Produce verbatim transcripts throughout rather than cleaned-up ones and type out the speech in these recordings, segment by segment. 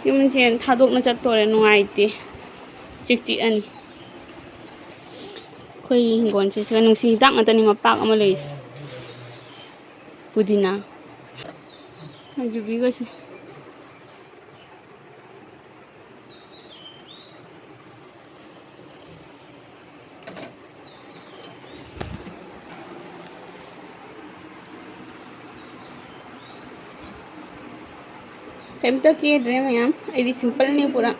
ꯌꯨꯝꯁꯦ ꯊꯥꯗꯣꯛꯅ ꯆꯠꯇꯣꯔꯦ, ꯅꯨꯡꯉꯥꯏꯇꯦ꯫ ꯆꯤꯛ ꯆꯤꯛꯑꯅꯤ꯫ ꯑꯩꯈꯣꯏ ꯍꯤꯡꯒꯣꯜꯁꯦ ꯁꯤꯒ ꯅꯨꯡꯁꯤ ꯍꯤꯗꯥꯛ ꯉꯥꯛꯇꯅꯤ ꯃꯄꯥꯛ ꯑꯃ ꯂꯩꯔꯤꯁꯦ꯫ ꯄꯨꯗꯤꯅꯥ꯫ ꯌꯨꯕꯤꯒꯁꯦ꯫ ꯀꯩꯝꯇ ꯀꯦꯗ꯭ꯔꯦ ꯃꯌꯥꯝ, ꯑꯩꯗꯤ simpleꯅꯤ ꯄꯨꯔꯥ꯫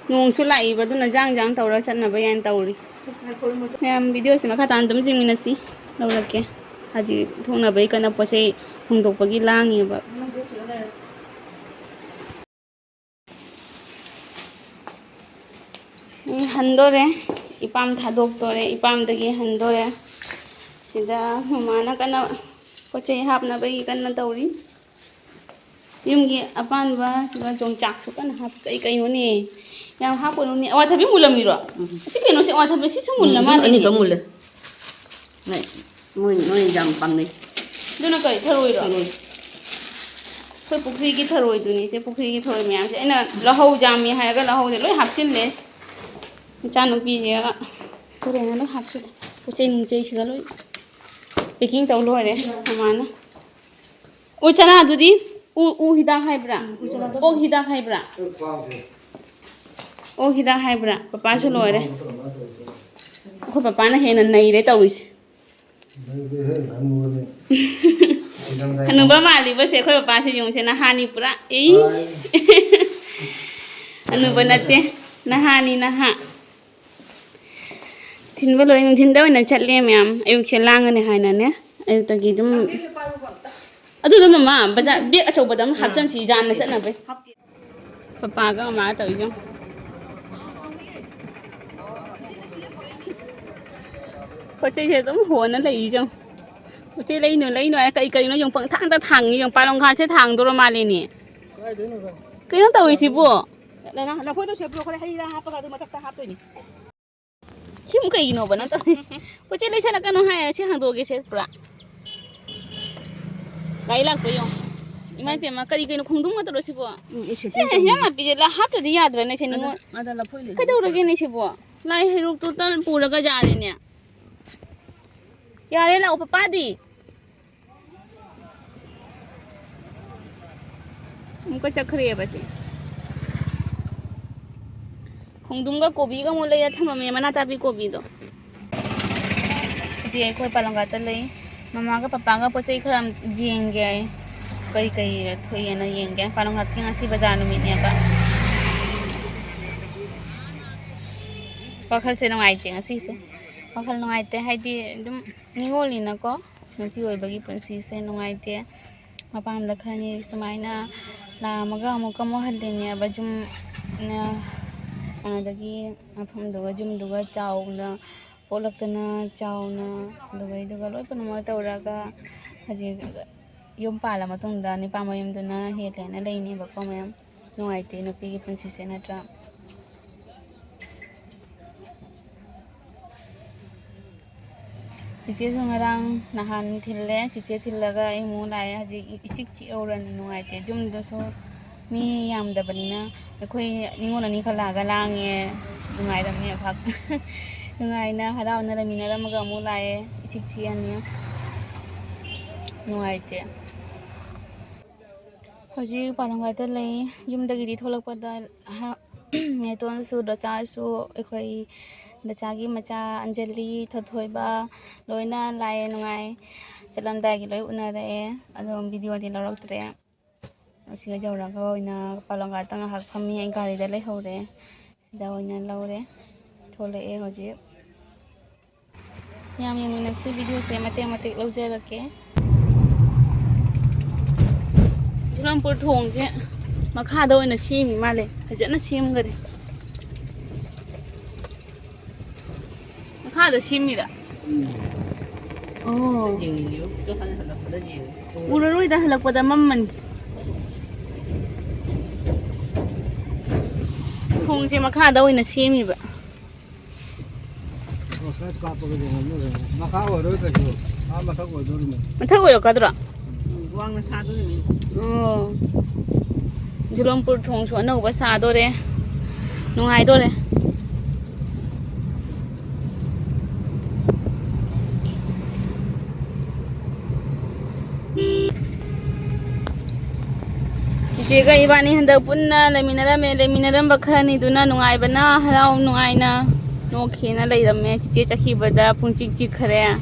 ꯅꯣꯡꯁꯨ ꯂꯥꯛꯏꯕ, ꯑꯗꯨꯅ ꯖꯥꯡ ꯖꯥꯡ ꯇꯧꯔ ꯆꯠꯅꯕ ꯌꯥꯅ ꯇꯧꯔꯤ꯫ ꯃꯌꯥꯝ videoꯁꯦ ꯃꯈꯥ ꯇꯥꯅ ꯑꯗꯨꯝ ꯌꯦꯡꯃꯤꯟꯅꯁꯤ꯫ ꯂꯧꯔꯛꯀꯦ꯫ ꯍꯧꯖꯤꯛ ꯊꯣꯛꯅꯕꯩ ꯀꯟꯅ ꯄꯣꯠ ꯆꯩ ꯍꯣꯡꯗꯣꯛꯄꯒꯤ ꯂꯥꯡꯉꯤꯕ꯫ ꯑꯩ ꯍꯟꯗꯣꯔꯦ꯫ ꯏꯄꯥꯝ ꯊꯥꯗꯣꯛꯇꯣꯔꯦ꯫ ꯏꯄꯥꯝꯗꯒꯤ ꯍꯟꯗꯣꯔꯦ꯫ ꯁꯤꯗ ꯃꯃꯥꯅ ꯀꯟꯅ ꯄꯣꯠ ꯆꯩ ꯍꯥꯞꯅꯕꯒꯤ ꯀꯟꯅ ꯇꯧꯔꯤ꯫ ꯌꯨꯝꯒꯤ ꯑꯄꯥꯟꯕ ꯁꯤꯗ ꯌꯣꯡꯆꯥꯛꯁꯨ ꯀꯟꯅ ꯍꯥꯞꯄꯤ꯫ ꯀꯩ ꯀꯩꯅꯣꯅꯦ? ꯌꯥꯝ ꯍꯥꯞꯄꯅꯨꯅꯦ꯫ ꯑꯋꯥꯊꯕꯤ ꯃꯨꯜꯂꯝꯃꯤꯔꯣ? ꯎꯝ꯫ ꯑꯁꯤ ꯀꯩꯅꯣꯁꯦ ꯑꯋꯥꯊꯕꯤ ꯁꯤꯁꯨ ꯃꯨꯜꯂ ꯎꯝ, ꯃꯥꯜꯂꯦꯅꯦ꯫ ꯑꯅꯤꯗꯣ ꯃꯨꯜꯂꯦ꯫ ꯂꯩ꯫ ꯃꯣꯏ, ꯃꯣꯏ ꯌꯥꯝ ꯄꯥꯝꯅꯩ꯫ ꯑꯗꯨꯅ ꯀꯩ ꯊꯔꯣꯏꯔꯣ? ꯊꯔꯣꯏ꯫ ꯑꯩꯈꯣꯏ ꯄꯨꯈ꯭ꯔꯤꯒꯤ ꯊꯔꯣꯏꯗꯨꯅꯤ ꯁꯦ, ꯄꯨꯈ꯭ꯔꯤꯒꯤ ꯊꯔꯣꯏ ꯃꯌꯥꯝꯁꯦ꯫ ꯑꯩꯅ ꯂꯧꯍꯧ ꯌꯥꯝꯃꯤ ꯍꯥꯏꯔꯒ ꯂꯧꯍꯧꯁꯦ ꯂꯣꯏ ꯍꯥꯞꯆꯤꯜꯂꯦ꯫ ꯏꯆꯥꯅꯨꯄꯤꯁꯦ ꯇꯨꯔꯦꯟꯗ ꯂꯣꯏ ꯍꯥꯞꯆꯤꯜꯂꯦ꯫ ꯄꯣꯠ ꯆꯩ ꯅꯨꯡꯆꯩꯁꯤꯒ ꯂꯣꯏ packing ꯇꯧ ꯂꯣꯏꯔꯦ ꯃꯃꯥꯅ꯫ ꯎ ꯆꯅꯥꯗꯨꯗꯤ ꯎ, ꯎ ꯍꯤꯗꯥꯛ ꯍꯥꯏꯕ꯭ꯔꯥ? ꯎ ꯆꯅꯥꯗꯣ ꯑꯣꯛ ꯍꯤꯗꯥꯛ ꯍꯥꯏꯕ꯭ꯔꯥ? ꯑꯣꯛ ꯍꯤꯗꯥꯛ ꯍꯥꯏꯕ꯭ꯔꯥ? ꯄꯄꯥꯁꯨ ꯂꯣꯏꯔꯦ꯫ ꯑꯩꯈꯣꯏ ꯄꯄꯥꯅ ꯍꯦꯟꯅ ꯅꯩꯔꯦ ꯇꯧꯔꯤꯁꯦ꯫ ꯅꯩꯗꯦꯍꯦ, ꯍꯅꯨꯕꯅꯤ꯫ ꯍꯅꯨꯕ ꯃꯥꯜꯂꯤꯕꯁꯦ ꯑꯩꯈꯣꯏ ꯄꯄꯥꯁꯦ ꯌꯦꯡꯉꯨꯁꯦ, ꯅꯍꯥꯅꯤ ꯄꯨꯔꯥ꯫ ꯏꯁ꯫ ꯍꯥꯏ꯫ ꯍꯅꯨꯕ ꯅꯠꯇꯦ, ꯅꯍꯥꯅꯤ, ꯅꯍꯥ꯫ ꯊꯤꯟꯕ ꯂꯣꯏ ꯅꯨꯡꯊꯤꯟꯗ ꯑꯣꯏꯅ ꯆꯠꯂꯦ ꯃꯌꯥꯝ꯫ ꯑꯌꯨꯛꯁꯦ ꯂꯥꯡꯉꯅꯤ ꯍꯥꯏꯅꯅꯦ, ꯑꯌꯨꯛꯇꯒꯤ ꯑꯗꯨꯝ꯫ ꯑꯗꯨꯗꯣ ꯃꯃꯥ, ꯕꯖꯥꯔ bag ꯑꯆꯧꯕꯗ ꯑꯃ ꯍꯥꯞꯆꯟꯁꯤ, ꯌꯥꯟꯅ ꯆꯠꯅꯕꯩ꯫ ꯄꯄꯥꯒ ꯃꯃꯥꯒ ꯇꯧꯔꯤꯁꯦ ꯌꯦꯡꯉꯣ꯫ ꯄꯣꯠ ꯆꯩꯁꯦ ꯑꯗꯨꯝ ꯍꯣꯟꯅ ꯂꯩꯔꯤꯁꯦ ꯌꯦꯡꯉꯣ꯫ ꯄꯣꯠ ꯆꯩ ꯂꯩꯅꯨ, ꯂꯩꯅꯨ ꯍꯥꯏꯔ ꯀꯩ ꯀꯩꯅꯣ ꯌꯦꯡꯉꯣ, ꯄꯪꯊꯥꯡꯗ ꯊꯥꯡꯉꯤ ꯌꯦꯡꯉꯣ꯫ ꯄꯥꯂꯣꯡꯈꯥꯁꯦ ꯊꯥꯡꯗꯣꯔ ꯃꯥꯜꯂꯦꯅꯦ꯫ ꯀꯥꯏꯗꯩꯅꯣꯗ? ꯀꯩꯅꯣ ꯇꯧꯔꯤꯁꯤꯕꯣ? ꯂꯐꯣꯏꯗꯣ ꯁꯦ ꯄꯨꯔꯛꯑꯣ, ꯍꯩ ꯔꯥ ꯍꯥꯞꯄꯒ ꯑꯗꯨ ꯃꯊꯛꯇ ꯍꯥꯞꯇꯣꯏꯅꯤ꯫ ꯁꯤꯕꯨ ꯀꯩꯒꯤꯅꯣꯕ ꯅꯪ ꯇꯧꯔꯤ? ꯄꯣꯠ ꯆꯩ ꯂꯩꯁꯜꯂꯛꯀꯅꯨ ꯍꯥꯏ, ꯁꯤ ꯍꯥꯡꯗꯣꯛꯑꯒꯦꯁꯦ ꯄꯨꯔꯥ꯫ ꯒꯥꯔꯤ ꯂꯥꯛꯄ꯭ꯔꯥ ꯌꯦꯡꯉꯣ꯫ ꯏꯃꯥ ꯏꯄꯦꯝꯃ, ꯀꯔꯤ ꯀꯩꯅꯣ ꯈꯣꯡꯗ꯭ꯔꯨꯝ ꯉꯥꯛꯇꯔꯣ ꯁꯤꯕꯣ? ꯎꯝ, ꯑꯦ, ꯁꯦ, ꯁꯦ, ꯁꯦ, ꯁꯦ꯫ ꯍꯤꯟꯖꯥꯡ ꯅꯥꯄꯤꯁꯦ ꯂ-, ꯍꯥꯞꯇ꯭ꯔꯗꯤ ꯌꯥꯗ꯭ꯔꯅꯦ ꯁꯦ, ꯅꯤꯉꯣꯜ꯫ ꯑꯗ, ꯑꯗ ꯂꯐꯣꯏ ꯂꯩ꯫ ꯀꯩꯗꯧꯔꯒꯦꯅꯦ ꯁꯤꯕꯣ? ꯂꯥꯏ ꯍꯩꯔꯨꯛꯇꯨꯇ ꯄꯨꯔꯒ ꯌꯥꯔꯦꯅꯦ꯫ ꯌꯥꯔꯦ, ꯂꯥꯛꯑꯣ, ꯄꯄꯥꯗꯤ꯫ ꯑꯃꯨꯛꯀ ꯆꯠꯈ꯭ꯔꯦꯕ ꯁꯤ꯫ ꯈꯣꯡꯗ꯭ꯔꯨꯝꯒ ꯀꯣꯕꯤꯒ ꯑꯃꯨꯛ ꯂꯩꯔ ꯊꯝꯃꯝꯃꯦ, ꯃꯅꯥ ꯇꯥꯕꯤ ꯀꯣꯕꯤꯗꯣ꯫ ꯍꯧꯖꯤꯛ ꯑꯩꯈꯣꯏ ꯄꯥꯂꯪꯒꯥꯠꯇ ꯂꯩ꯫ ꯃꯃꯥꯒ ꯄꯄꯥꯒ ꯄꯣꯠ ꯆꯩ ꯈꯔ ꯌꯦꯡꯒꯦ ꯍꯥꯏ꯫ ꯀꯩ ꯀꯩ ꯊꯣꯛꯑꯦꯅ ꯌꯦꯡꯒꯦ꯫ ꯄꯥꯂꯪꯒꯥꯠꯀꯤ ꯉꯁꯤ ꯕꯖꯥꯔ ꯅꯨꯃꯤꯠꯅꯦꯕ꯫ ꯋꯥꯈꯜꯁꯦ ꯅꯨꯡꯉꯥꯏꯇꯦ ꯉꯁꯤꯁꯦ꯫ ꯋꯥꯈꯜ ꯅꯨꯡꯉꯥꯏꯇꯦ ꯍꯥꯏꯗꯤ ꯑꯗꯨꯝ ꯅꯤꯉꯣꯜꯅꯤꯅꯀꯣ꯫ ꯅꯨꯄꯤ ꯑꯣꯏꯕꯒꯤ ꯄꯨꯟꯁꯤꯁꯦ ꯅꯨꯡꯉꯥꯏꯇꯦ꯫ ꯃꯄꯥꯝꯗ ꯈꯔꯅꯤ ꯁꯨꯃꯥꯏꯅ ꯂꯥꯛꯑꯝꯃꯒ ꯑꯃꯨꯛꯀ ꯑꯃꯨꯛ ꯍꯜꯂꯤꯅꯦꯕ꯫ ꯌꯨꯝ, ꯑꯗꯒꯤ ꯃꯐꯝꯗꯨꯒ ꯌꯨꯝꯗꯨꯒ ꯆꯥꯎꯅ ꯄꯣꯛꯂꯛꯇꯅ ꯆꯥꯎꯅ ꯑꯗꯨꯒꯩꯗꯨꯒ ꯂꯣꯏ ꯄꯨꯝꯅꯃꯛ ꯇꯧꯔꯒ ꯍꯧꯖꯤꯛ ꯌꯨꯝ ꯄꯥꯜꯂ ꯃꯇꯨꯡꯗ ꯅꯨꯄꯥ ꯃꯌꯨꯝꯗꯨꯅ ꯍꯦꯜꯂꯦꯅ ꯂꯩꯅꯦꯕꯀꯣ ꯃꯌꯥꯝ꯫ ꯅꯨꯡꯉꯥꯏꯇꯦ ꯅꯨꯄꯤꯒꯤ ꯄꯨꯟꯁꯤꯁꯦ ꯅꯠꯇ꯭ꯔꯥ? ꯆꯤꯆꯦꯁꯨ ꯉꯔꯥꯡ ꯅꯍꯥꯟ ꯊꯤꯜꯂꯦ꯫ ꯆꯤꯆꯦ ꯊꯤꯜꯂꯒ ꯑꯩ ꯑꯃꯨꯛ ꯂꯥꯛꯑꯦ꯫ ꯍꯧꯖꯤꯛ ꯏ-, ꯏꯆꯤꯛ ꯆꯤꯛꯍꯧꯔꯅꯤ, ꯅꯨꯡꯉꯥꯏꯇꯦ꯫ ꯌꯨꯝꯗꯁꯨ ꯃꯤ ꯌꯥꯝꯗꯕꯅꯤꯅ ꯑꯩꯈꯣꯏ ꯅꯤꯉꯣꯜ ꯑꯅꯤꯈꯛ ꯂꯥꯛꯑꯒ ꯂꯥꯡꯉꯦ꯫ ꯅꯨꯡꯉꯥꯏꯔꯝꯅꯤ ꯄꯥꯛ꯫ ꯅꯨꯡꯉꯥꯏꯅ ꯍꯔꯥꯎꯅ ꯂꯩꯃꯤꯟꯅꯔꯝꯃꯒ ꯑꯃꯨꯛ ꯂꯥꯛꯑꯦ꯫ ꯏꯆꯤꯛ ꯆꯤꯛꯑꯅꯤ꯫ ꯅꯨꯡꯉꯥꯏꯇꯦ꯫ ꯍꯧꯖꯤꯛ ꯄꯥꯂꯪꯒꯥꯠꯇ ꯂꯩ꯫ ꯌꯨꯝꯗꯒꯤꯗꯤ ꯊꯣꯛꯂꯛꯄꯗ ꯍ-, ꯅꯦꯇꯣꯟꯁꯨ, ꯗꯣꯆꯥꯁꯨ, ꯑꯩꯈꯣꯏ ꯗꯣꯆꯥꯒꯤ ꯃꯆꯥ ꯑꯟꯖꯂꯤ, ꯊꯣꯏꯊꯣꯏꯕ ꯂꯣꯏꯅ ꯂꯥꯛꯑꯦ꯫ ꯅꯨꯡꯉꯥꯏ꯫ ꯆꯠꯂꯝꯗꯥꯏꯒꯤ ꯂꯣꯏ ꯎꯅꯔꯛꯑꯦ꯫ ꯑꯗꯣ ꯚꯤꯗꯤꯑꯣꯗꯤ ꯂꯧꯔꯛꯇ꯭ꯔꯦ꯫ ꯑꯁꯤꯒ ꯌꯧꯔꯒ ꯑꯣꯏꯅ ꯄꯥꯂꯪꯒꯥꯠꯇ ꯉꯥꯏꯍꯥꯛ ꯐꯝꯃꯤ꯫ ꯑꯩ ꯒꯥꯔꯤꯗ ꯂꯩꯍꯧꯔꯦ꯫ ꯁꯤꯗ ꯑꯣꯏꯅ ꯂꯧꯔꯦ꯫ ꯊꯣꯛꯂꯛꯑꯦ ꯍꯧꯖꯤꯛ꯫ ꯌꯥꯝ ꯌꯦꯡꯃꯤꯟꯅꯁꯤ, ꯚꯤꯗꯤꯑꯣꯁꯦ ꯃꯇꯦꯛ ꯃꯇꯦꯛ ꯂꯧꯖꯔꯛꯀꯦ꯫ ꯆꯨꯔꯆꯥꯟꯄꯨꯔ ꯊꯣꯡꯁꯦ ꯃꯈꯥꯗ ꯑꯣꯏꯅ ꯁꯦꯝꯃꯤ ꯃꯥꯜꯂꯦ, ꯐꯖꯅ ꯁꯦꯝꯈꯔꯦ꯫ ꯃꯈꯥꯗ ꯁꯦꯝꯃꯤꯔ? ꯎꯝ꯫ ꯑꯣ꯫ ꯌꯦꯡꯅꯤꯡꯉꯤꯕ ꯐꯣꯇꯣ ꯍꯥꯟꯅ ꯍꯜꯂꯛꯄꯗ ꯌꯦꯡꯉꯦ꯫ ꯎꯔꯔꯣꯏꯗ, ꯍꯜꯂꯛꯄꯗ ꯃꯝꯃꯅꯤ꯫ ꯊꯣꯡꯁꯦ ꯃꯈꯥꯗ ꯑꯣꯏꯅ ꯁꯦꯝꯃꯤꯕ꯫ ꯑꯣ, ꯈꯔ ꯀꯥꯞꯄꯒ ꯌꯦꯡꯍꯜꯂꯨꯔꯦ꯫ ꯃꯈꯥ ꯑꯣꯏꯔꯣꯏ ꯀꯩꯁꯨ꯫ ꯑꯥ ꯃꯊꯛ ꯑꯣꯏꯗꯣꯔꯤꯃꯤ꯫ ꯃꯊꯛ ꯑꯣꯏꯔꯛꯀꯗ꯭ꯔꯣ? ꯋꯥꯡꯅ ꯁꯥꯗꯣꯔꯤꯕꯅꯤ꯫ ꯑꯣ꯫ ꯖꯨꯂꯣꯝꯄꯨꯔ ꯊꯣꯡꯁꯨ ꯑꯅꯧꯕ ꯁꯥꯗꯣꯔꯦ꯫ ꯅꯨꯡꯉꯥꯏꯗꯣꯔꯦ꯫ ꯆꯤꯆꯦꯒ ꯏꯕꯥꯅꯤ ꯍꯟꯗꯛ ꯄꯨꯟꯅ ꯂꯩꯃꯤꯟꯅꯔꯝꯃꯦ꯫ ꯂꯩꯃꯤꯟꯅꯔꯝꯕ ꯈꯔꯅꯤꯗꯨꯅ ꯅꯨꯡꯉꯥꯏꯕꯅ, ꯍꯔꯥꯎ ꯅꯨꯡꯉꯥꯏꯅ ꯅꯣꯛꯈꯤꯅ ꯂꯩꯔꯝꯃꯦ꯫ ꯆꯤꯆꯦ ꯆꯠꯈꯤꯕꯗ ꯄꯨꯡꯆꯤꯛ ꯆꯤꯛꯈ꯭ꯔꯦ꯫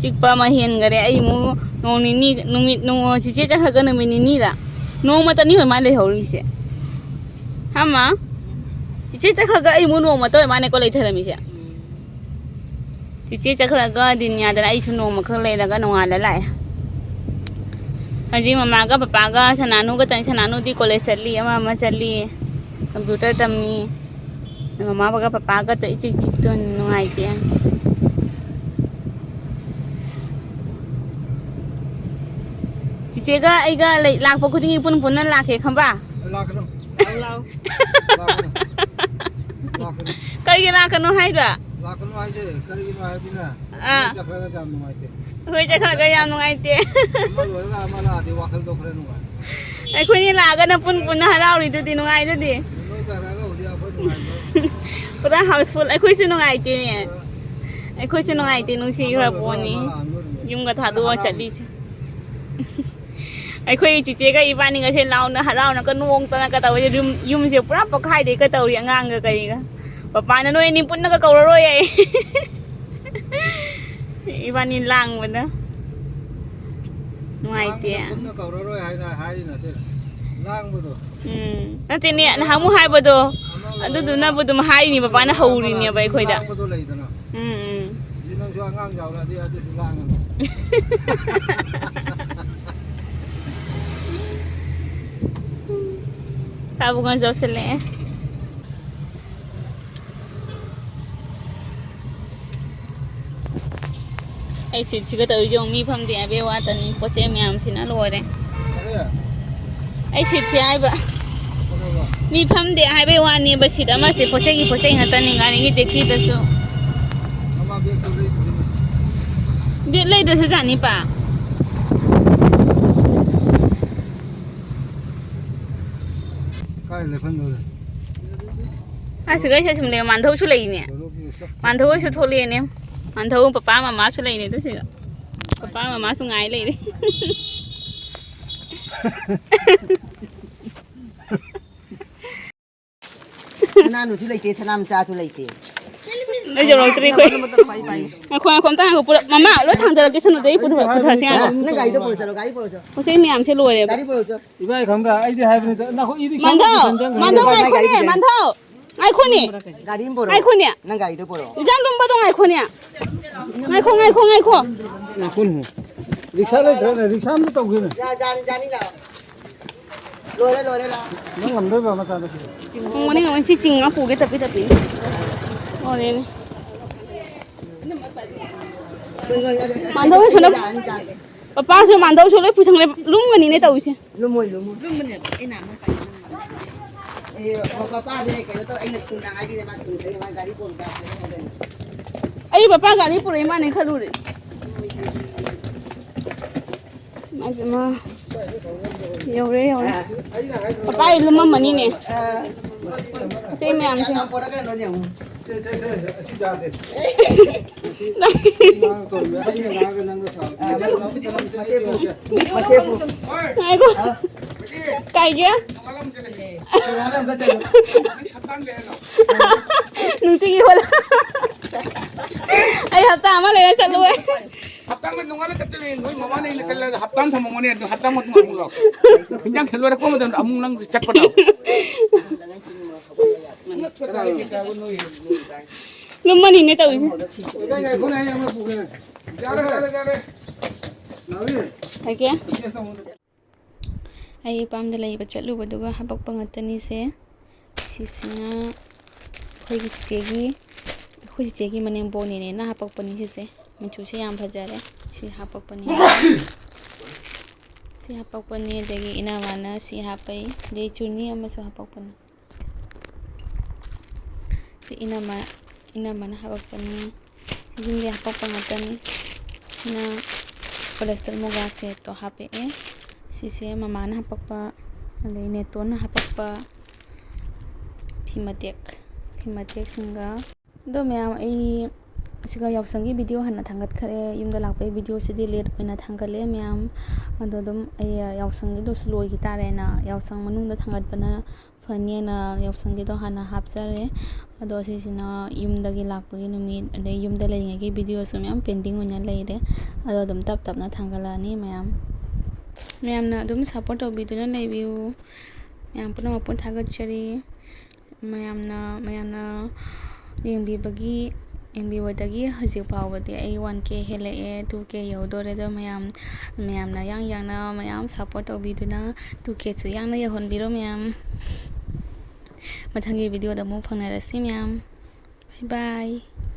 ꯆꯤꯛꯄ ꯑꯃ ꯍꯦꯟꯈꯔꯦ꯫ ꯑꯩ ꯑꯃꯨꯛ ꯅꯣꯡ ꯅꯤꯅꯤ, ꯅꯨꯃꯤꯠ, ꯅꯣꯡ-, ꯆꯤꯆꯦ ꯆꯠꯈ꯭ꯔꯒ ꯅꯨꯃꯤꯠ ꯅꯤꯅꯤꯔ? ꯅꯣꯡꯃꯇꯅꯤ ꯑꯣꯏ ꯃꯥ ꯂꯩꯍꯧꯔꯤꯁꯦ꯫ ꯍꯥ, ꯃꯥ? ꯆꯤꯆꯦ ꯆꯠꯈ꯭ꯔꯒ ꯑꯩ ꯑꯃꯨꯛ ꯅꯣꯡꯃꯇ ꯑꯣꯏ ꯃꯥꯅꯦꯀꯣ ꯂꯩꯊꯔꯝꯃꯤꯁꯦ꯫ ꯆꯤꯆꯦ ꯆꯠꯈ꯭ꯔꯒ ꯗꯤꯟ ꯌꯥꯗꯅ ꯑꯩꯁꯨ ꯅꯣꯡꯃ ꯈꯛ ꯂꯩꯔꯒ ꯅꯣꯡꯉꯥꯜꯂ ꯂꯥꯛꯑꯦ꯫ ꯍꯧꯖꯤꯛ ꯃꯃꯥꯒ ꯄꯄꯥꯒ ꯁꯅꯥꯅꯨꯒ ꯇꯅꯤ꯫ ꯁꯅꯥꯅꯨꯗꯤ ꯀꯣꯂꯦꯖ ꯆꯠꯂꯤ, ꯑꯃ ꯑꯃ ꯆꯠꯂꯤ, ꯀꯝꯄ꯭ꯌꯨꯇꯔ ꯇꯝꯃꯤ꯫ ꯃꯃꯥ ꯕꯒ ꯄꯄꯥꯒ ꯇ ꯏꯆꯤꯛ ꯆꯤꯛꯇꯣꯏꯅꯤ, ꯅꯨꯡꯉꯥꯏꯇꯦ꯫ ꯆꯤꯆꯦꯒ ꯑꯩꯒ ꯂꯩ-, ꯂꯥꯛꯄ ꯈꯨꯗꯤꯡꯒꯤ ꯄꯨꯟ ꯄꯨꯟꯅ ꯂꯥꯛꯀꯦ ꯈꯪꯕ? ꯂꯥꯛꯀꯅꯨ꯫ ꯂꯥꯛꯑꯣ, ꯂꯥꯛꯑꯣ꯫ ꯂꯥꯛꯀꯅꯨ꯫ ꯂꯥꯛꯀꯅꯨ꯫ ꯀꯩꯒꯤ ꯂꯥꯛꯀꯅꯨ ꯍꯥꯏꯕ? ꯂꯥꯛꯀꯅꯨ ꯍꯥꯏꯁꯦ ꯀꯔꯤꯒꯤꯅꯣ ꯍꯥꯏꯕꯗꯤꯅꯦ, ꯑꯥ꯫ ꯅꯣꯏ ꯆꯠꯈ꯭ꯔꯒ ꯌꯥꯝ ꯅꯨꯡꯉꯥꯏꯇꯦ꯫ ꯑꯩꯈꯣꯏ ꯆꯠꯈ꯭ꯔꯒ ꯌꯥꯝ ꯅꯨꯡꯉꯥꯏꯇꯦ꯫ ꯑꯃ ꯂꯣꯏꯔꯒ ꯑꯃ ꯂꯥꯛꯑꯗꯤ ꯋꯥꯈꯜꯗꯣ ꯈꯔ ꯅꯨꯡꯉꯥꯏ꯫ ꯑꯩꯈꯣꯏꯅꯤ ꯂꯥꯛꯑꯒꯅ ꯄꯨꯟ ꯄꯨꯟꯅ ꯍꯔꯥꯎꯔꯤꯗꯨꯗꯤ, ꯅꯨꯡꯉꯥꯏꯗꯨꯗꯤ꯫ ꯅꯣꯏ ꯆꯠꯈ꯭ꯔꯒ ꯍꯧꯖꯤꯛ ꯑꯩꯈꯣꯏ ꯅꯨꯡꯉꯥꯏꯕ꯫ ꯄꯨꯔꯥ ꯍꯥꯎꯁꯐꯨꯜ꯫ ꯑꯩꯈꯣꯏꯁꯨ ꯅꯨꯡꯉꯥꯏꯇꯦꯅꯦ꯫ ꯑꯩꯈꯣꯏꯁꯨ ꯅꯨꯡꯉꯥꯏꯇꯦ, ꯅꯨꯡꯁꯤꯈ꯭ꯔ ꯑꯃ ꯂꯣꯏꯔꯒ ꯄꯣꯠꯅꯤ꯫ ꯑꯃ ꯂꯥꯛꯑꯝꯗꯣꯔꯤꯅꯦ꯫ ꯌꯨꯝꯒ ꯊꯥꯗꯣꯛꯑ ꯍꯔꯥꯎꯔꯤ꯫ ꯆꯠꯂꯤꯁꯦ꯫ ꯑꯩꯈꯣꯏ ꯆꯤꯆꯦꯒ ꯏꯕꯥꯅꯤꯒꯁꯦ ꯂꯥꯎꯅ ꯍꯔꯥꯎꯅꯒ ꯅꯣꯡꯇꯅꯒ ꯇꯧꯋꯦ꯫ ꯌꯨꯝ, ꯌꯨꯝꯁꯦ ꯄꯨꯔꯥ ꯄꯣꯛꯈꯥꯏꯗꯩꯒ ꯇꯧꯔꯤ ꯑꯉꯥꯡꯒ ꯀꯩꯒ꯫ ꯄꯄꯥꯅ ꯅꯣꯏ ꯑꯅꯤ ꯄꯨꯟꯅꯒ ꯀꯧꯔꯔꯣꯏ ꯑꯩ꯫ ꯏꯕꯥꯅꯤ ꯂꯥꯡꯕꯗ꯫ ꯅꯨꯡꯉꯥꯏꯇꯦ꯫ ꯂꯥꯡꯕꯗ ꯄꯨꯟꯅ ꯀꯧꯔꯔꯣꯏ ꯍꯥꯏꯅ ꯍꯥꯏꯔꯤ ꯅꯠꯇꯦ꯫ ꯂꯥꯡꯕꯗꯣ꯫ ꯎꯝ꯫ ꯅꯠꯇꯦꯅꯦ, ꯑꯃꯅ ꯅꯍꯥꯟꯃꯨꯛ ꯍꯥꯏꯕꯗꯣ, ꯑꯃ ꯂꯣꯏꯔꯒ ꯑꯗꯨꯗꯨꯅꯕꯨ ꯑꯗꯨꯝ ꯍꯥꯏꯔꯤꯅꯦ ꯑꯃ ꯄꯄꯥꯅ ꯂꯣꯏꯔꯒ ꯑꯃ ꯍꯧꯔꯤꯅꯦꯕ ꯂꯥꯡꯕꯗꯣ ꯑꯩꯈꯣꯏꯗ꯫ ꯂꯥꯡꯕꯗꯣ ꯂꯩꯗꯅ꯫ ꯎꯝ, ꯎꯝ꯫ ꯑꯗꯨ ꯅꯪꯁꯨ ꯑꯉꯥꯡ ꯌꯥꯎꯔꯛꯑꯗꯤ ꯑꯗꯨꯁꯨ ꯂꯥꯡꯉꯅꯤ꯫ ꯇꯥꯕꯨ ꯉꯥꯡꯖꯧꯁꯜꯂꯛꯑꯦ꯫ ꯑꯩ ꯁꯤꯠꯁꯤꯒ ꯇꯧꯔꯤꯁꯦ ꯌꯦꯡꯉꯨ, ꯃꯤ ꯐꯝꯗꯦ ꯍꯥꯏꯕꯩ ꯋꯥꯇꯅꯤ, ꯄꯣꯠ ꯆꯩ ꯃꯌꯥꯝꯁꯤꯅ ꯂꯣꯏꯔꯦ꯫ ꯀꯔꯤ? ꯑꯩ ꯁꯤꯠꯁꯦ ꯍꯥꯏꯕ꯫ ꯀꯩꯗꯧꯕ? ꯃꯤ ꯐꯝꯗꯦ ꯍꯥꯏꯕꯩ ꯋꯥꯅꯦꯕ, ꯁꯤꯠ ꯑꯃꯁꯦ ꯄꯣꯠ ꯆꯩꯒꯤ ꯄꯣꯠ ꯆꯩ ꯉꯥꯛꯇꯅꯤ, ꯒꯥꯔꯤꯒꯤ ꯇꯦꯛꯁꯤꯗꯁꯨ꯫ ꯃꯃꯥ ꯕꯦꯒꯇꯨ ꯂꯩꯗꯨꯗꯤ꯫ ꯕꯦꯒ ꯂꯩꯗ꯭ꯔꯁꯨ ꯌꯥꯅꯤꯄꯥ꯫ ꯀꯥꯏ ꯂꯩꯐꯝꯗꯧꯔꯦ? ꯑꯁꯤꯒꯩꯁꯦ ꯁꯨꯝ ꯂꯩ, ꯃꯥꯟꯙꯧꯁꯨ ꯂꯩꯅꯦ꯫ ꯃꯥꯟꯙꯧ ꯍꯣꯏꯁꯨ ꯊꯣꯛꯂꯛꯑꯦꯅꯦ꯫ ꯃꯥꯟꯙꯧ ꯄꯄꯥ ꯃꯃꯥꯁꯨ ꯂꯩꯅꯦ ꯑꯗꯨꯁꯤꯗ꯫ ꯄꯄꯥ ꯃꯃꯥꯁꯨ ꯉꯥꯏ ꯂꯩꯔꯦ꯫ ꯁꯅꯥꯅꯨꯁꯨ ꯂꯩꯇꯦ, ꯁꯅꯥ ꯃꯆꯥꯁꯨ ꯂꯩꯇꯦ꯫ ꯂꯩꯖꯔꯛꯇ꯭ꯔꯦ ꯑꯩꯈꯣꯏ꯫ ꯄꯥꯏ, ꯄꯥꯏ꯫ ꯉꯥꯏꯈꯣ, ꯉꯥꯏꯈꯣ, ꯑꯝꯇ ꯉꯥꯏꯈꯣ꯫ ꯄꯨꯔꯛ-, ꯃꯃꯥ, ꯂꯣꯏ ꯊꯥꯡꯖꯔꯛꯀꯦ, ꯁꯅꯨꯗ ꯑꯩ ꯄꯨꯊꯣꯛ-, ꯄꯨꯊꯔꯁꯤ ꯉꯥꯏꯈꯣ꯫ ꯅꯪ ꯒꯥꯔꯤꯗꯣ ꯄꯨꯔꯛꯑꯣ ꯆꯠꯂꯣ, ꯒꯥꯔꯤ ꯄꯨꯔꯛꯑꯣ ꯆꯠꯂꯣ꯫ ꯄꯣꯠ ꯆꯩ ꯃꯌꯥꯝꯁꯦ ꯂꯣꯏꯔꯦꯕ꯫ ꯒꯥꯔꯤ ꯄꯨꯔꯛꯑꯣ ꯆꯠꯂꯣ꯫ ꯏꯕꯥꯏ ꯈꯪꯕ꯭ꯔꯥ? ꯑꯩꯗꯤ ꯍꯥꯏꯕꯅꯤꯗ, ꯅꯈꯣꯏ ꯏ ꯔꯤꯛꯁꯥ ꯃꯥꯟꯙꯧ, ꯃꯥꯟꯙꯧ, ꯒꯥꯔꯤ ꯉꯥꯏꯈꯣꯅꯦ, ꯄꯨꯔꯛꯑꯣ꯫ ꯃꯥꯟꯙꯧ꯫ ꯉꯥꯏꯈꯣꯅꯦ꯫ ꯒꯥꯔꯤ ꯑꯃ ꯄꯨꯔꯛꯑꯣ꯫ ꯉꯥꯏꯈꯣꯅꯦ꯫ ꯅꯪ ꯒꯥꯔꯤꯗꯣ ꯄꯨꯔꯛꯑꯣ꯫ ꯏꯆꯥ ꯂꯨꯝꯕꯗꯣ ꯉꯥꯏꯈꯣꯅꯦ꯫ ꯉꯥꯏꯈꯣ, ꯉꯥꯏꯈꯣ, ꯉꯥꯏꯈꯣ꯫ ꯉꯥꯏꯈꯣꯅꯦ꯫ ꯔꯤꯛꯁꯥ ꯂꯩꯇ꯭ꯔꯅꯦ, ꯔꯤꯛꯁꯥ ꯑꯝꯇ ꯇꯧꯒꯦꯅꯦ꯫ ꯌꯥ, ꯌꯥꯅꯤ, ꯌꯥꯅꯤ, ꯂꯥꯛꯑꯣ꯫ ꯂꯣꯏꯔꯦ, ꯂꯣꯏꯔꯦ, ꯂꯥꯛꯑꯣ꯫ ꯅꯪ ꯉꯝꯗꯣꯏꯕ꯭ꯔꯣ, ꯃꯆꯥꯗꯣ? ꯉꯝꯒꯅꯤ, ꯉꯝꯒꯅꯤ꯫ ꯁꯤ ꯆꯤꯡꯉ ꯄꯨꯒꯦ ꯇꯞꯄꯤ ꯇꯞꯄꯤ꯫ ꯂꯣꯏꯔꯦꯅꯦ꯫ ꯃꯥꯟꯙꯧ ꯁꯣꯝꯗ ꯄꯄꯥꯁꯨ ꯃꯥꯟꯙꯧꯁꯨ ꯂꯣꯏ ꯄꯨꯁꯟꯈ꯭ꯔꯦ꯫ ꯂꯨꯝꯒꯅꯤꯅꯦ ꯇꯧꯔꯤꯁꯦ꯫ ꯂꯨꯝꯃꯣꯏ, ꯂꯨꯝꯃꯣꯏ꯫ ꯂꯨꯝꯕꯅꯦꯕ꯫ ꯑꯩꯅ ꯑꯃꯨꯛ ꯀꯩꯅꯣ ꯑꯦ, ꯃ-, ꯃꯄꯥꯁꯦ ꯀꯩꯅꯣ ꯇꯧ, ꯑꯩꯅ ꯊꯨꯅ ꯍꯥꯏꯈꯤꯅꯦ, ꯃꯥ ꯊꯨꯅ ꯆꯠꯂꯦ, ꯃꯥ ꯒꯥꯔꯤ ꯄꯨꯔ ꯂꯥꯛꯄꯅꯦ꯫ ꯑꯩ ꯄꯄꯥ ꯒꯥꯔꯤ ꯄꯨꯔꯛꯏ ꯃꯥꯅꯦ ꯈꯜꯂꯨꯔꯦ꯫ ꯏꯃꯥ ꯏꯕꯦꯝꯃ꯫ ꯌꯧꯔꯦ, ꯌꯧꯔꯦ꯫ ꯄꯄꯥ ꯑꯩ ꯂꯨꯝꯃꯝꯃꯅꯤꯅꯦ꯫ ꯑ, ꯄꯣꯠ ꯆꯩ ꯃꯌꯥꯝꯁꯦ꯫ ꯌꯥꯝ ꯄꯣꯔꯛꯀꯅꯨꯅꯦ ꯑꯃꯨꯛ꯫ ꯁꯦ, ꯁꯦ, ꯁꯦ, ꯑꯁꯤ ꯌꯥꯗꯦ꯫ ꯑꯩ ꯉꯥꯡ ꯇꯧꯔꯤꯕ, ꯑꯩꯅ ꯉꯥꯡꯉꯒ ꯅꯪꯅ ꯁꯥꯎ-, ꯑ, ꯃꯁꯦ ꯄꯨ-, ꯃꯁꯦ ꯄꯨ-, ꯉꯥꯏꯈꯣ꯫ ꯀꯥꯏꯒꯦ? ꯅꯨꯡꯇꯤꯒꯤ ꯍꯣꯜꯂ-, ꯑꯩ ꯍꯞꯇꯥ ꯑꯃ ꯂꯩꯔ ꯆꯠꯂꯨ ꯑꯩ꯫ ꯍꯞꯇꯥ ꯑꯃ ꯅꯣꯡꯉꯥꯜꯂ ꯆꯠꯇꯣꯏꯅꯦ, ꯅꯣꯏ ꯃꯃꯥꯅ ꯑꯩꯅ ꯆꯠꯂꯒ ꯍꯞꯇꯥ ꯑꯃ ꯊꯝꯃꯝꯃꯣꯅꯦ, ꯑꯗꯨ ꯍꯞꯇꯥ ꯑꯃ ꯑꯃꯨꯛ ꯂꯥꯛꯑꯣ꯫ ꯍꯤꯟꯖꯥꯡ ꯊꯤꯜ ꯂꯣꯏꯔꯛꯄ ꯃꯇꯝꯗ ꯑꯃꯨꯛ ꯅꯪ ꯆꯠꯄ ꯇꯥꯕ꯫ ꯂꯨꯝꯃꯅꯤꯅꯦ ꯇꯧꯔꯤꯁꯦ꯫ ꯌꯥꯔꯦ, ꯌꯥꯔꯦ, ꯌꯥꯔꯦ꯫ ꯂꯥꯛꯑꯣ꯫ ꯍꯥꯏꯒꯦ꯫ ꯑꯩ ꯄꯥꯝꯗ ꯂꯩꯕ ꯆꯠꯂꯨꯕꯗꯨꯒ ꯍꯥꯄꯛꯄ ꯉꯥꯛꯇꯅꯤꯁꯦ꯫ ꯁꯤꯁꯤꯅ ꯑꯩꯈꯣꯏꯒꯤ ꯆꯤꯆꯦꯒꯤ, ꯑꯩꯈꯣꯏ ꯆꯤꯆꯦꯒꯤ ꯃꯅꯦꯝꯕꯣꯛꯅꯦꯅꯦꯅ ꯍꯥꯄꯛꯄꯅꯤ ꯁꯤꯁꯦ꯫ ꯃꯆꯨꯁꯦ ꯌꯥꯝ ꯐꯖꯔꯦ꯫ ꯁꯤ ꯍꯥꯄꯛꯄꯅꯤ꯫ ꯁꯤ ꯍꯥꯄꯛꯄꯅꯤ, ꯑꯗꯒꯤ ꯏꯅꯝꯃꯅ ꯁꯤ ꯍꯥꯞꯄꯛꯏ, ꯑꯗꯩ ꯆꯨꯅꯤ ꯑꯃꯁꯨ ꯍꯥꯄꯛꯄꯅꯤ꯫ ꯁꯤ ꯏꯅꯝꯃ, ꯏꯅꯝꯃꯅ ꯍꯥꯄꯛꯄꯅꯤ꯫ ꯌꯨꯝꯒꯤ ꯍꯥꯄꯛꯄ ꯉꯥꯛꯇꯅꯤ꯫ ꯁꯤꯅ ꯄꯣꯂꯤꯁꯇꯔ ꯃꯨꯒꯥ ꯁꯦꯠꯇꯣ ꯍꯥꯄꯛꯑꯦ꯫ ꯁꯤꯁꯦ ꯃꯃꯥꯅ ꯍꯥꯄꯛꯄ, ꯑꯗꯩ ꯅꯦꯇꯣꯟꯅ ꯍꯥꯄꯛꯄ, ꯐꯤ ꯃꯇꯦꯛ, ꯐꯤ ꯃꯇꯦꯛꯁꯤꯡꯒ꯫ ꯑꯗꯣ ꯃꯌꯥꯝ, ꯑꯩ ꯁꯤꯒ ꯌꯥꯎꯁꯪꯒꯤ ꯚꯤꯗꯤꯑꯣ ꯍꯥꯟꯅ ꯊꯥꯡꯒꯠꯈ꯭ꯔꯦ꯫ ꯌꯨꯝꯗ ꯂꯥꯛꯄꯒꯤ ꯚꯤꯗꯤꯑꯣꯁꯤꯗꯤ ꯂꯦꯠ ꯑꯣꯏꯅ ꯊꯥꯡꯒꯠꯂꯦ ꯃꯌꯥꯝ꯫ ꯑꯗꯣ ꯑꯗꯨꯝ ꯑꯩ ꯌꯥꯎꯁꯪꯒꯤꯗꯨꯁꯨ ꯂꯣꯏꯈꯤ ꯇꯥꯔꯦꯅ, ꯌꯥꯎꯁꯪ ꯃꯅꯨꯡꯗ ꯊꯥꯡꯒꯠꯄꯅ ꯐꯅꯤꯅ ꯌꯥꯎꯁꯪꯒꯤꯗꯣ ꯍꯥꯟꯅ ꯍꯥꯞꯆꯔꯦ꯫ ꯑꯗꯣ ꯁꯤꯁꯤꯅ ꯌꯨꯝꯗꯒꯤ ꯂꯥꯛꯄꯒꯤ ꯅꯨꯃꯤꯠ, ꯑꯗꯩ ꯌꯨꯝꯗ ꯂꯩꯔꯤꯉꯩꯒꯤ ꯚꯤꯗꯤꯑꯣꯁꯨ ꯃꯌꯥꯝ ꯄꯦꯟꯗꯤꯡ ꯑꯣꯏꯅ ꯂꯩꯔꯦ꯫ ꯑꯗꯣ ꯑꯗꯨꯝ ꯇꯞ ꯇꯞꯅ ꯊꯥꯡꯒꯠꯂꯛꯑꯅꯤ ꯃꯌꯥꯝ꯫ ꯃꯌꯥꯝꯅ ꯑꯗꯨꯝ ꯁꯞꯄꯣꯔꯠ ꯇꯧꯕꯤꯗꯨꯅ ꯂꯩꯕꯤꯌꯨ꯫ ꯃꯌꯥꯝ ꯄꯨꯝꯅꯃꯛꯄꯨ ꯊꯥꯒꯠꯆꯔꯤ꯫ ꯃꯌꯥꯝꯅ, ꯃꯌꯥꯝꯅ ꯌꯦꯡꯕꯤꯕꯒꯤ, ꯌꯦꯡꯕꯤꯕꯗꯒꯤ ꯍꯧꯖꯤꯛ ꯐꯥꯎꯕꯗꯤ ꯑꯩ ꯋꯥꯟ ꯀꯦ ꯍꯦꯜꯂꯛꯑꯦ, ꯇꯨ ꯀꯦ ꯌꯧꯗꯣꯔꯦ꯫ ꯑꯗꯣ ꯃꯌꯥꯝ, ꯃꯌꯥꯝꯅ ꯌꯥꯡ ꯌꯥꯡꯅ ꯃꯌꯥꯝ ꯁꯞꯄꯣꯔꯠ ꯇꯧꯕꯤꯗꯨꯅ ꯇꯨ ꯀꯦꯁꯨ ꯌꯥꯡꯅ ꯌꯧꯍꯟꯕꯤꯔꯣ ꯃꯌꯥꯝ꯫ ꯃꯊꯪꯒꯤ ꯚꯤꯗꯤꯑꯣꯗ ꯑꯃꯨꯛ ꯐꯪꯅꯔꯁꯤ ꯃꯌꯥꯝ꯫ ꯕꯥꯏ ꯕꯥꯏ꯫